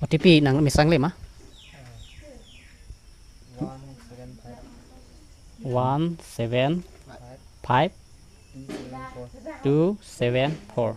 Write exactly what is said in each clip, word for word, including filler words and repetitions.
O T P nang mesang le ma? One seven five, one seven five, two seven four. Two seven four.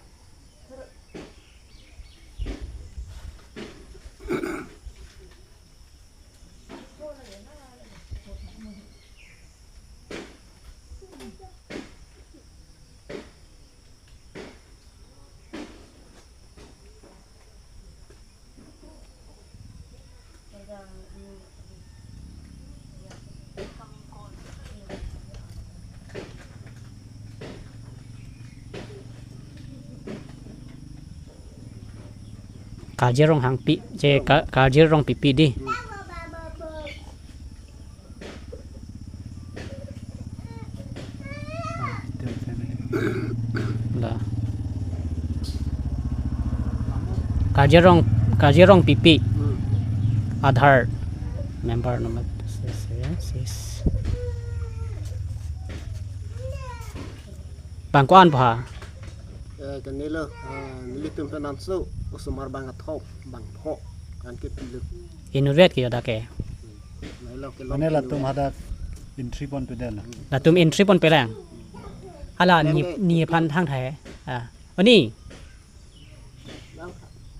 Karjir Ronghangpi, je Ka-, Karjir Rongpipi dei. La. Karjir Rong, Karjir Rongpipi. Hmm. Aadhaar member number six seven six. Bang ko-an pha? Eh, kanilo, eh, nelitum penanso, osomar bang athom, bangpho, kan ke pilu. Inutvet ke ya dak ke. Nelo ke Mane latum hadak entry ponpe dei la. Latum entry ponpe lang. Hala ni, ni aphan thangthai. Ah. Oni.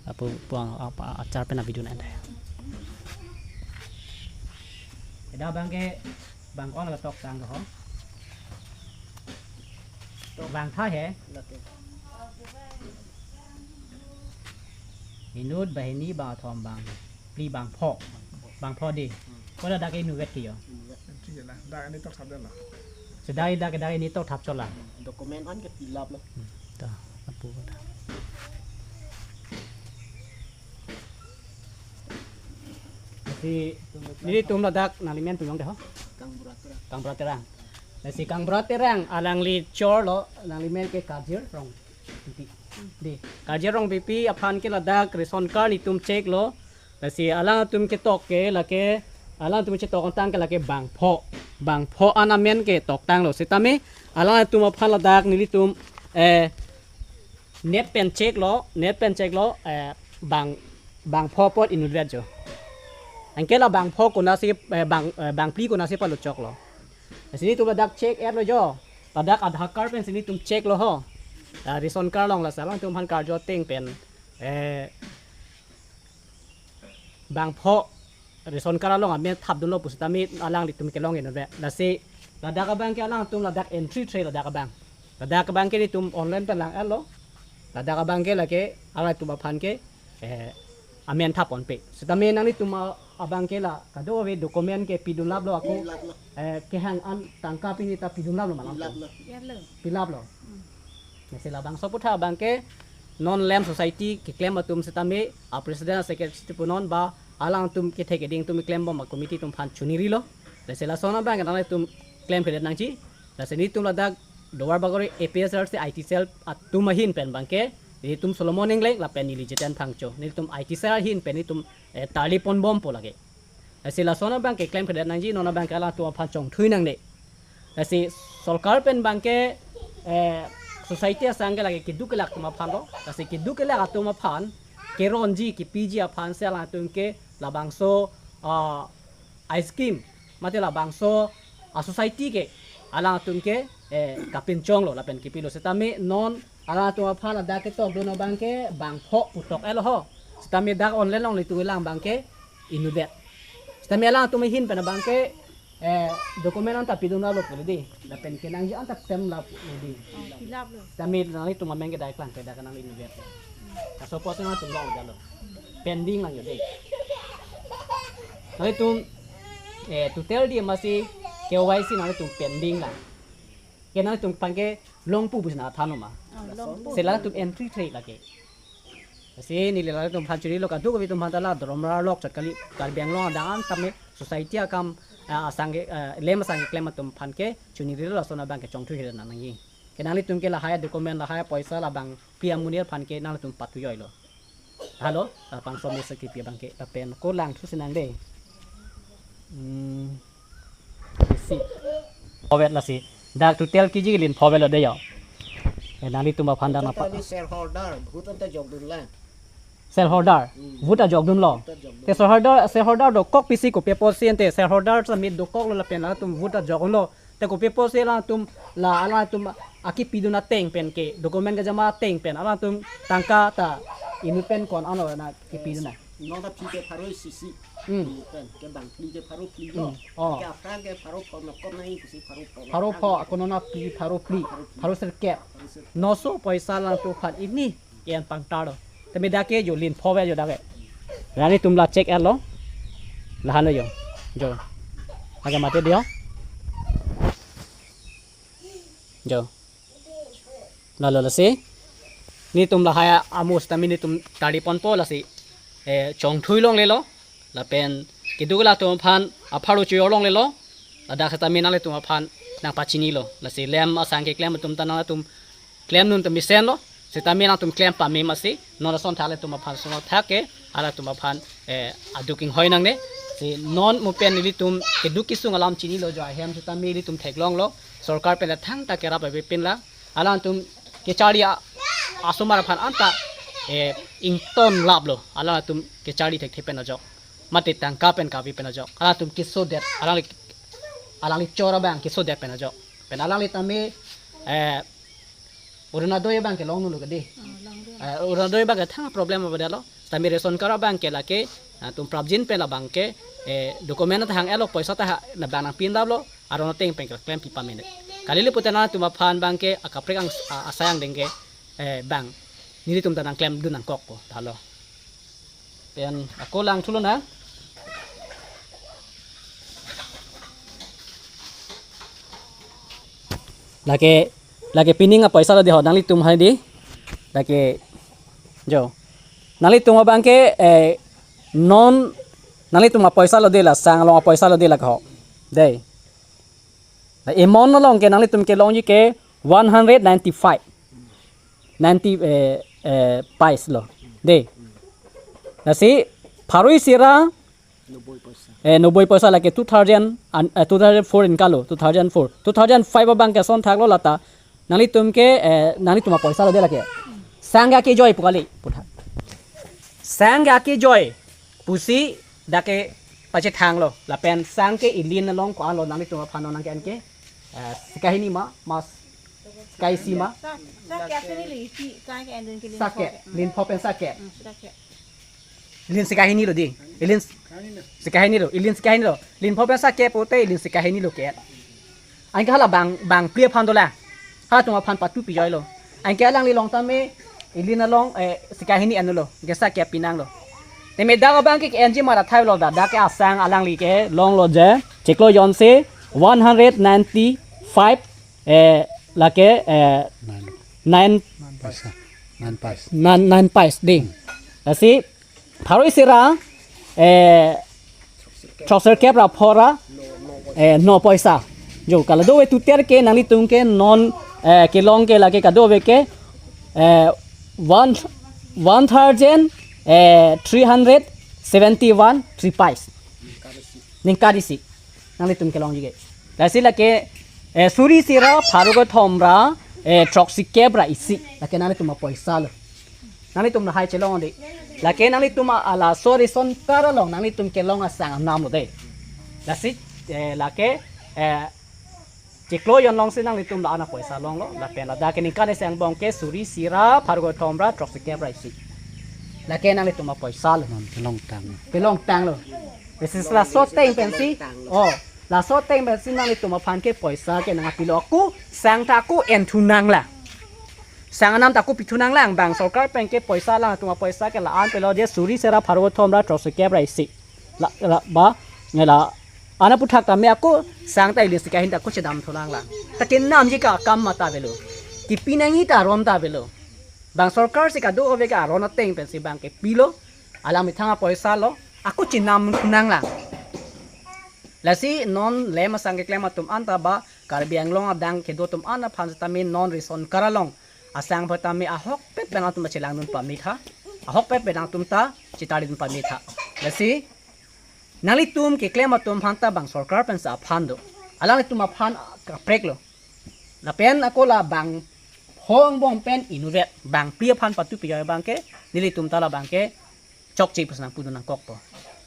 Apu puang apa achar pen a-video nang thai. Dak bang ke bang ko-an la toktang ho. Bang tha he. Inut, banghini, bang athom, bangphli, bangpho. Bangpho dei. Ko ladak inutvet ke yo. Entry ke la. Dak ini tokthap dei la. Sedai dak, dak ini tokthap chot la. Document an ke fill up lo. Hmm, ta, apu ta. Si, nelitum ladak nanglimen pu jong dei ho? Kangbura Terang. Kangbura Terang. Lasi Kangbura Terang alangli chor lo, nanglimen ke Karjir Rongpipi. Dei, Karjir Rongpipi aphan ke ladak ration card nelitum check lo. Lasi alangtum ketok ke lake, alangtum chetok angtang ke lake bangpho. Bangpho an amen ke toktang lo. Setame alangtum aphan ladak nelitum, eh, net pen check lo, net pen check lo, eh, bang, bangpho apot inutvet jo. Anke la bangpho konatsi, eh, bang, eh, bangphli konatsi palo choklo. Lasi nelitum ladak check er lo jo. Ladak Aadhaar card pensi nelitum check lo ho. Ah, ration card along lasi alangtum aphan karju ateng pen, eh, bangpho ration card along amen thapdunlo pu setame alanglitum kelong inutvet. Lasi ladak abang ke alangtum ladak entry thre ladak abang. Ladak abang ke nelitum online pen lang er lo. Ladak abang ke lake alangtum aphan ke, eh, amen thap ponpe. Setame nanglitum a-, abang ke la kadokave document ke pidun laplo ako. Pidun laplo. Eh, kehang an tangka pini ta pidun laplo ma lang. Pidun laplo. Pidun laplo. Pidun laplo. Hmm. Lasi labangso aphuthak abang ke non LAMP society keklem atum setame a-president a-secretary pu non ba alangtum kethek keding atum keklembom a-committee atum aphan choningri lo. Lasi lason abang ke nanglitum klemkledet nangji. Lasi nelitum ladak Duarbagori A P H L C I T cell atum ahin pen abang ke nelitum Solomon Engleng lapen neli Jiten Phangcho. Nelitum I T cell ahin pen nelitum, eh, tarli ponbompo lake. Lasi lason abang ke klemkledet nangji, non abang ke alangtum aphan chongthui nangne. Lasi sorkar pen abang ke, eh, society asang ke lake keduk kelak atum aphan lo. Lasi keduk kelak atum aphan keronji kepiji aphan si alangtum ke labangso, ah, scheme mate labangso a-society ke alangtum ke, eh, kapinchong lo lapen kepilo setame non alangtum aphan ladak ketokdun abang ke bangpho pu tok er lo ho. Setame dak online along nelitum kelang abang ke inutvet. Setame alangtum ahin pen abang ke, eh, document anta pidun laplo pu dei. Lapen kenangji anta tem laplo dei. Oh, fill up lo. Setame nanglitum amen ke dak lang ke dak nang inutvet. Kaso pos nangtum long jalo. Pending lang jo dei. Nanglitum, eh, total dei masi K Y C nanglitum pending lang. Ke nanglitum aphan kelongpo pusi nangthan ma. Oh, longpo. Si alangtum entry thre lake. Si neli alangtum aphan choningri lo kadokave atum aphan ta la Dorom Rarlok chot kali Karbi Anglong adang an tame society akam, ah, asang ke, ah, LAMP asang keklem atum aphan ke choningri lo lason abang ke chongthui nangne nangji. Ke nanglitum ke lahai document lahai poisa labangpi amonit aphan ke nanglitum pathu joi lo. Halo, labangso mesa kipi abang ke lapen ko langthu si nang dei. Hmm. Si. Phovet lasi. Dak total kiji kelin phovet lo dei yo. Eh, nanglitum aphan dak napa. Total shareholder, bhutan ta jokdun lang. Shareholder, vote ajokdunlo. Te shareholder, shareholder dokok pisi kopi apotsi ante shareholder sami dokoklo lapen alangtum vote ajokdunlo. Te kopi apotsi alangtum la alangtum akipidun ateng pen ke document kejama ateng pen alangtum tangka ta inut pen ko-an ano na kipidun na. Nong ta phi ke pharo isi isi. Hmm. Phi pen ke bang phli ke pharo phli. Hmm. Oh. Ke aphrang ke pharo pho nokok nai kusi pharo pho. Pharo pho, ako nona phli, pharo phli, pharo sirkep. Pharo sirkep. Noso poisa alangtum aphan ini ke-en pangtar lo. Tame dak ke jo lin pho ve jo dak ke. Nanglitum la check-et lo. Lahan lo jo. Jo. Lake mate dei ho. Jo. Lalo lasi. Nelitum lahai amus tame nelitum tari ponpo lasi. Eh, chongthui longlelo. Lapen keduk latum aphan apharo chojor longlelo. Ladak setame nanglitum aphan nangpachinilo. Lasi lem asang keklem atum ta nangtum klemdun ta mesenlo. Setame nangtum klem pame masi. Non ason thale atum aphan sono thak ke. Halatum aphan, eh, aduk inghoi nangne. Si non mo pen nelitum keduk kesung alam chinilo jo ahem setame nelitum theklonglo. Sorkar pen la thangta kerap avepin la. Alangtum kecharli a-, asomar aphan anta, eh, ingtonlaplo. Alangtum kecharli thekthe pen ajok. Mate tangka pen kave pen ajok. Alangtum kesodet. Alangli, alangli chora abang kesodet pen ajok. Pen alangli tame, eh, Orunodoi abang ke longdunlo ke dei. Oh, longdun. Eh, Orunodoi abang ke thang problem abang dalo. Tame ration card abang ke lake, ah, atum prapjin pen labang ke, eh, document ta hang-etlo, poisa ta ha, na abang nangpindaplo, aron ateng pen ke klem pi pame. Kalile pute nangtum aphan abang ke akaprek ang, a-, asai angdeng ke, eh, abang. Nelitum ta nangklemdun nangkokpo, thalo. Pen ako langthulo na. Lake, lake pining apoisa lo dei ho, nanglitum hai dei. Lake, jo. Nanglitum abang ke, eh, non, nanglitum apoisa lo dei la, sang along apoisa lo dei la ho. Dei. La amount along ke nanglitum kelongji ke one hundred ninety-five. Ninety, eh, eh, paise lo. Dei. Lasi, pharo isi ra, Noboi poisa. Eh, noboi poisa lake two thousand an, eh, two thousand four ingkalo, two thousand four. Two thousand five abang ke ason thaklo lata. Nanglitum ke, eh, nanglitum apoisa lo dei lake. Sang ke akejoi pu kali, puthak. Sang ke akejoi pusi dak ke pachethanglo. Lapen sang ke ilin along ko-an lo nanglitum aphan nangke-en ke. Eh, sika hini ma, mas sika isi ma. Sa, sa kep sini li, si, sa ke endun ke lin Sa pho kep, ke. Lin pho pen sa kep. Hmm, sa kep. Ilin sika hini lo dei. Ilin sika hini lo. Ilin sika hini lo. Lin pho pen sa kep pute ilin sika hini lo ke. Anke hala bang, bang phli aphan dolang. Halatum aphan patu pijoi lo. Anke alangli long tame ilin along, eh, sika hini enlo. Ke sa kep pinanglo. Tame dak abang ke enji mara thai lo da. Dak ke asang alangli kelonglo je. Chiklo jonsi one hundred ninety-five, eh, lake, eh, Nine. Nine Paisa. Nine paisa. Nine, nine paisa dei. Lasi pharo isi ra, eh, throksirkep ra pho ra, eh, no poisa. Jo, kadokave total ke nanglitum ke non, eh, kelong ke lake kadokave ke, eh, one, one thousand, eh, three hundred seventy-one three paisa. Ningkan isi. Nanglitum kelongji ke. Lasi lake, eh, suri isi ra pharo kethom ra, eh, throksikep ra isi. Lake nanglitum apoisa lo. Nanglitum lahai chelong dei. Lake nanglitum a-, laso ration card along nanglitum kelong asang anam lo dei. Lasi, eh, lake, eh, chiklo jon alongsi nanglitum la-an apoisa longlo. Lapen ladak ke ningkan isi angbong ke suri isi ra pharo kethom ra throksikep ra isi. Lake nanglitum apoisa lo. Non kelongtang. Kelongtanglo. This is laso ateng pensi. Oh, laso ateng pensi nanglitum aphan ke poisa ke nangpilo ako, sang ta ako enthu nanglang. Sang anam ta ako pithu nanglang, bang sorkar pen ke poisa alangtum apoisa ke la-an pilo je suri isi ra pharo kethom ra throksikep ra isi. La, la, ba, nge la, ana aputhak tame ako, sang ta ilin sika hini ta ako chedamthu nanglang. Ta kenamji ke akam mata avelo. Kipi nangji ta aron ta avelo. Bang sorkar si kadokave ke aron ateng pensi bang kepilo. Alang methang apoisa lo, ako chenamthu nanglang. Lasi non lem asang keklem atum anta ba Karbi Anglong adang kedo atum an aphan setame non ration card along asang aphan tame ahokpet pen atum ta chelangdun pame tha. Ahokpet pen atum ta chetarlidun pame tha. Lasi nanglitum keklem atum aphan ta bang sorkar pensi aphan do. Alanglitum aphan kaprek lo. Lapen ako la bang Hong bom pen inutvet, bang pli aphan patu pi abang ke, nelitum ta labang ke chokche pusi nangpudun nangkokpo.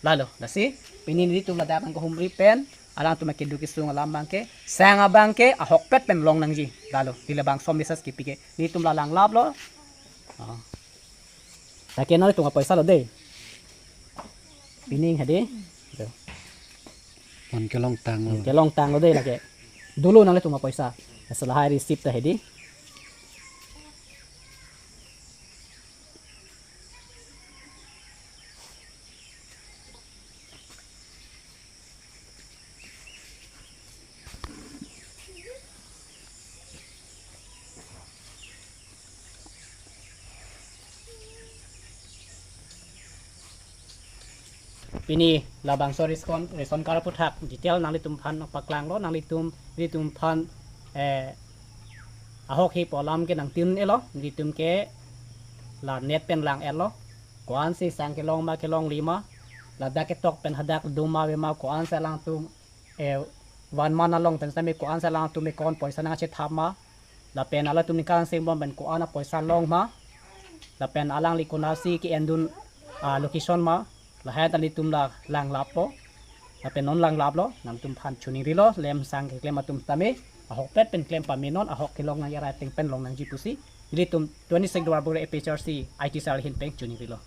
Lalo, lasi, pini nelitum ladak nangkehumri pen, alangtum keduk kesung alam abang ke, sang abang ke, ahokpet pen long nangji. Lalo, neli labangso message kipi ke, nelitum la langlaplo. Oh. Lake nanglitum apoisa lo dei. Pining hedi. Tuh. Non kelongtanglo. Kelongtanglo dei lake. Dolo nanglitum apoisa. Lahai receipt ta hedi. Pini labangso ration, ration card aputhak detail nanglitum aphan paklanglo, nanglitum, nelitum aphan, eh, ahok he pu alam ke nangtin-elo, nelitum ke la net pen lang-etlo, ko-ansi sang kelong ma kelongle ma, ladak ketok pen hadak do ma ave ma, ko-ansi alangtum, eh, one month along pen sami ko-ansi alangtum account poisa nangchethap ma, lapen alangtum ningkan singbom pen ko-an apoisa long ma, lapen alangli konatsi ke-endun, ah, location ma, lahai ta nelitum la langlappo, lapen non langlaplo, nangtum aphan choningrilo, lem sang keklem atum tame, ahokpet pen klem pame non, ahok kelong nangji, arai ateng pen long nangji pusi, nelitum twenty-six Duarbagori A P H R C I T cell ahin pen choningrilo.